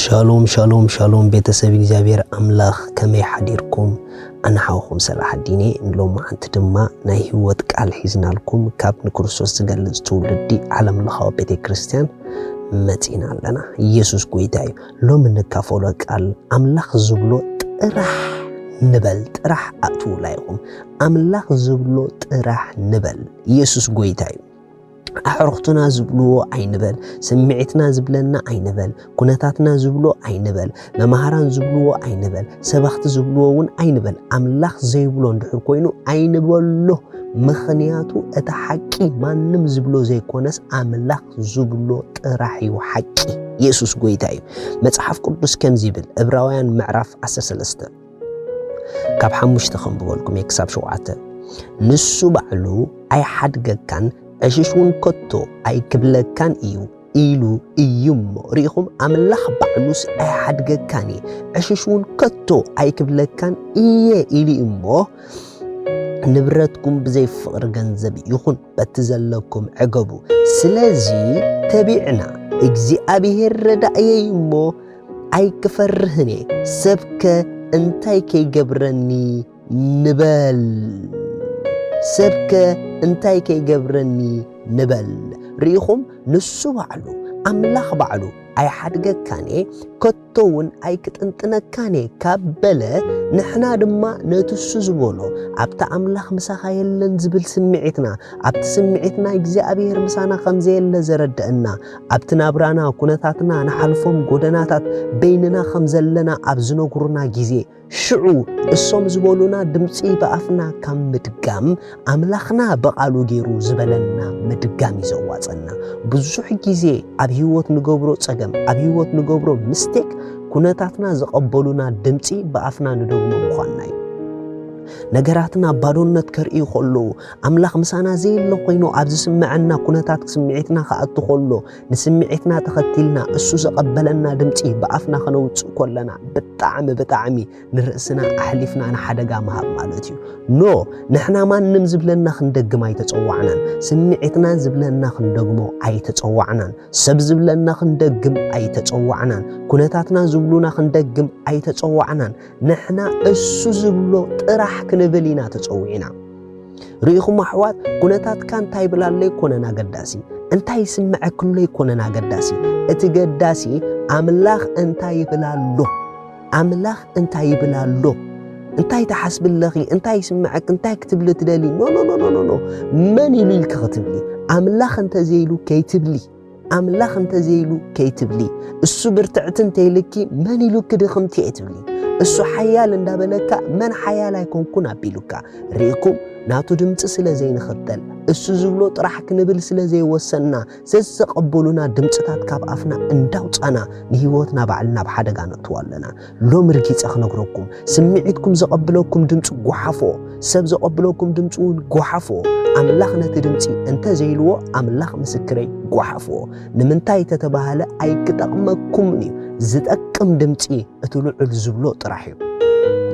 ሻሎም ሻሎም ሻሎም፣ ቤተሰብ እግዚኣብሔር ኣምላኽ፣ ከመይ ሓዲርኩም? ኣነ ሓውኹም ሰላሓዲን እየ። ንሎማዓንቲ ድማ ናይ ህይወት ቃል ሒዝናልኩም ካብ ንክርስቶስ ዝገልጽ ትውልዲ ዓለም ለኻዊ ቤተ ክርስቲያን መጺና ኣለና። ኢየሱስ ጎይታ እዩ። ሎም እንካፈሎ ቃል ኣምላኽ ዝብሎ ጥራሕ ንበል፣ ጥራሕ ኣእትውላ ኢኹም። ኣምላኽ ዝብሎ ጥራሕ ንበል። ኢየሱስ ጎይታ እዩ። ኣዕሩኽትና ዝብልዎ ኣይንበል፣ ስምዒትና ዝብለና ኣይንበል፣ ኩነታትና ዝብሎ ኣይንበል፣ መማህራን ዝብልዎ ኣይንበል፣ ሰባኽቲ ዝብልዎ እውን ኣይንበል። ኣምላኽ ዘይብሎ እንድሕር ኮይኑ ኣይንበሎ። ምኽንያቱ እቲ ሓቂ ማንም ዝብሎ ዘይኮነስ ኣምላኽ ዝብሎ ጥራሕ እዩ ሓቂ። ኢየሱስ ጎይታ እዩ። መጽሓፍ ቅዱስ ከምዚ ይብል፣ ዕብራውያን ምዕራፍ ዓሰርተ ሰለስተ ካብ ሓሙሽተ ከንብበልኩም እየ ክሳብ ሸውዓተ። ንሱ ባዕሉ ኣይሓድገካን፣ ዕሽሽ እውን ከቶ ኣይክብለካን እዩ ኢሉ እዩ እሞ። ርኢኹም፣ ኣምላኽ ባዕሉስ ኣይሓድገካን እየ፣ ዕሽሽ እውን ከቶ ኣይክብለካን እየ ኢሉ እዩ እሞ፣ ንብረትኩም ብዘይ ፍቕሪ ገንዘብ ይኹን በቲ ዘለኩም ዕገቡ። ስለዚ ተቢዕና፣ እግዚኣብሔር ረዳእየይ እሞ ኣይክፈርህን እየ፣ ሰብከ እንታይ ከይገብረኒ ንበል? ሰብከ እንታይ ከይገብረኒ ንበል? ርኢኹም፣ ንሱ ባዕሉ፣ ኣምላኽ ባዕሉ፣ ኣይሓድገካን እየ፣ ከቶ እውን ኣይክጥንጥነካን እየ ካብ በለ፣ ንሕና ድማ ነቲ እሱ ዝበሎ፣ ኣብቲ ኣምላኽ ምሳኻ የለን ዝብል ስምዒትና፣ ኣብቲ ስምዒትና እግዚኣብሔር ምሳና ከም ዘየለ ዘረድአና፣ ኣብቲ ናብራና፣ ኩነታትና፣ ንሓልፎም ጎደናታት በይንና ከም ዘለና ኣብ ዝነግሩና ግዜ፣ ሽዑ እሶም ዝበሉና ድምፂ ብኣፍና ካብ ምድጋም፣ ኣምላኽና ብቓሉ ገይሩ ዝበለና ምድጋም እዩ ዘዋፀና። ብዙሕ ግዜ ኣብ ህይወት ንገብሮ ፀገም፣ ኣብ ህይወት ንገብሮ ምስቴክ፣ ኩነታትና ዝቐበሉና ድምፂ ብኣፍና ንደግሞ ምዃንና እዩ። ነገራትና ባዶነት ከርእዩ ከለዉ፣ ኣምላኽ ምሳና ዘየለ ኮይኑ ኣብ ዝስምዐና ኩነታት ስምዒትና ክኣቱ ከሎ፣ ንስምዒትና ተኸቲልና እሱ ዘቐበለና ድምፂ ብኣፍና ከነውፅእ ከለና፣ ብጣዕሚ፣ ብጣዕሚ ንርእስና ኣሕሊፍና ንሓደጋ ምሃብ ማለት እዩ። ኖ፣ ንሕና ማንም ዝብለና ክንደግም ኣይተጸዋዕናን። ስምዒትና ዝብለና ክንደግሞ ኣይተጸዋዕናን። ሰብ ዝብለና ክንደግም ኣይተጸዋዕናን። ኩነታትና ዝብሉና ክንደግም ኣይተጸዋዕናን። ንሕና እሱ ዝብሎ ጥራሕ ክንብል ኢና ተጸዊዕና። ርኢኹም ኣሕዋት፣ ኩነታትካ እንታይ ይብል ኣሎ ኣይኮነን ኣገዳሲ፣ እንታይ ይስምዐክሎ ኣይኮነን ኣገዳሲ። እቲ ገዳሲ ኣምላኽ እንታይ ይብል ኣሎ፣ ኣምላኽ እንታይ ይብል ኣሎ፣ እንታይ ትሓስቢ ኣለኺ፣ እንታይ ይስምዐክ፣ እንታይ ክትብሊ ትደሊ። ኖ፣ ኖ፣ ኖ፣ ኖ፣ ኖ፣ ኖ። መን ኢሉ ኢልኪ ክትብሊ፣ ኣምላኽ እንተዘይሉ ከይትብሊ። ኣምላኽ እንተዘይሉ ከይትብሊ፣ እሱ ብርትዕቲ እንተይልኪ መን ኢሉኪ ድኽምቲ እየ ትብሊ። እሱ ሓያል እንዳበለካ መን ሓያል ኣይኮንኩን ኣቢሉካ። ርኢኩም፣ ናቱ ድምፂ ስለ ዘይንኽተል፣ እሱ ዝብሎ ጥራሕ ክንብል ስለ ዘይወሰንና፣ ዘዘቐበሉና ድምፅታት ካብ ኣፍና እንዳውፃና ንህይወትና ባዕልና ኣብ ሓደጋ ነእትዎ ኣለና። ሎም ርጊጸ ክነግረኩም፣ ስምዒትኩም ዘቐብለኩም ድምፂ ጓሓፎ፣ ሰብ ዘቐብለኩም ድምፂ እውን ጓሓፎ። ኣምላኽ ነቲ ድምፂ እንተዘይልዎ፣ ኣምላኽ ምስክረይ ጓሓፎ። ንምንታይ ተተባሃለ ኣይክጠቕመኩምን እዩ፣ ዝጠቅም ድምፂ እቲ ልዑል ዝብሎ ጥራሕ እዩ።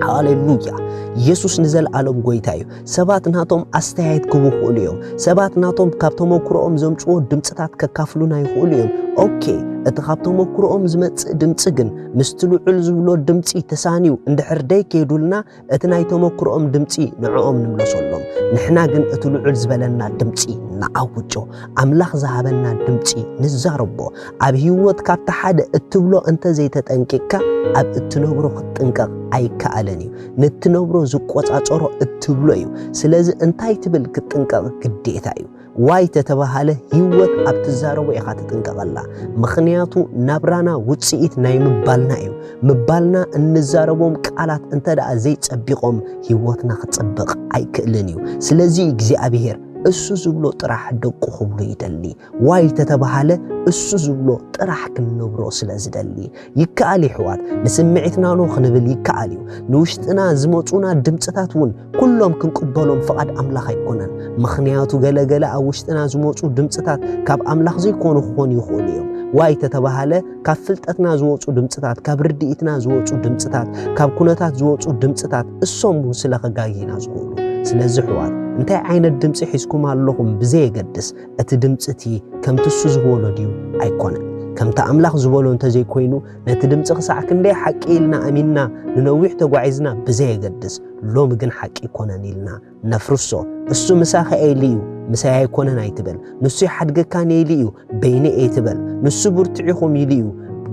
ሃሌሉያ። ኢየሱስ ንዘለኣለም ጎይታ እዩ። ሰባት ናቶም ኣስተያየት ክህቡ ይኽእሉ እዮም። ሰባት ናቶም ካብ ተመክሮኦም ዘምጽዎ ድምጽታት ከካፍሉና ይኽእሉ እዮም። ኦኬ፣ እቲ ካብ ተመክሮኦም ዝመጽእ ድምጺ ግን ምስቲ ልዑል ዝብሎ ድምጺ ተሳንዩ እንድሕር ደይከይዱልና፣ እቲ ናይ ተመክሮኦም ድምጺ ንዕኦም ንምለሰሎም። ንሕና ግን እቲ ልዑል ዝበለና ድምጺ ንኣውጆ። ኣምላኽ ዝሃበና ድምጺ ንዛረቦ። ኣብ ህይወት ካብቲ ሓደ እትብሎ እንተ ዘይተጠንቂቕካ፣ ኣብ እትነብሮ ክትጥንቀቕ ኣይከኣልን እዩ። ንእትነብሮ ዝቆጻጸሮ እትብሎ እዩ። ስለዚ እንታይ ትብል ክትጥንቀቕ ግዴታ እዩ። ዋይ ተተባሃለ፣ ህይወት ኣብ ትዛረቦ ኢኻ ትጥንቀቐላ። ምኽንያቱ ናብራና ውጽኢት ናይ ምባልና እዩ። ምባልና እንዛረቦም ቃላት እንተ ደኣ ዘይጸቢቖም፣ ህይወትና ክጸብቕ ኣይክእልን እዩ። ስለዚ እግዚኣብሄር እሱ ዝብሎ ጥራሕ ደቁ ክብሉ ይደሊ። ዋይ ተተባሃለ፣ እሱ ዝብሎ ጥራሕ ክንነብሮ ስለ ዝደሊ። ይከኣል ይሕዋት፣ ንስምዒትና ኖ ክንብል ይከኣል እዩ። ንውሽጥና ዝመጹና ድምጽታት እውን ኩሎም ክንቅበሎም ፍቓድ ኣምላኽ ኣይኮነን። ምኽንያቱ ገለ ገለ ኣብ ውሽጥና ዝመጹ ድምጽታት ካብ ኣምላኽ ዘይኮኑ ክኾኑ ይኽእሉ እዮም። ዋይ ተተባሃለ፣ ካብ ፍልጠትና ዝወጹ ድምጽታት፣ ካብ ርድኢትና ዝወጹ ድምጽታት፣ ካብ ኩነታት ዝወጹ ድምጽታት እሶም እውን ስለ ከጋግዩና ዝኽእሉ። ስለዚ ኣሕዋት፣ እንታይ ዓይነት ድምጺ ሒዝኩም ኣለኹም ብዘየገድስ፣ እቲ ድምጺ እቲ ከምቲ እሱ ዝበሎ ድዩ ኣይኮነን። ከምቲ ኣምላኽ ዝበሎ እንተዘይኮይኑ፣ ነቲ ድምፂ ክሳዕ ክንደይ ሓቂ ኢልና ኣሚንና ንነዊሕ ተጓዒዝና ብዘየገድስ፣ ሎሚ ግን ሓቂ ኣይኮነን ኢልና ነፍርሶ። እሱ ምሳኺ እየ ኢሉ እዩ፣ ምሳይ ኣይኮነን ኣይትበል። ንሱ ይሓድገካን እየ ኢሉ እዩ፣ በይነይ እየ ኣይትበል። ንሱ ብርቱዕ ኢኹም ኢሉ እዩ፣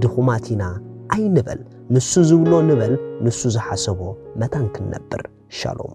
ድኹማት ኢና ኣይንበል። ንሱ ዝብሎ ንበል፣ ንሱ ዝሓሰቦ መታን ክንነብር። ሻሎም።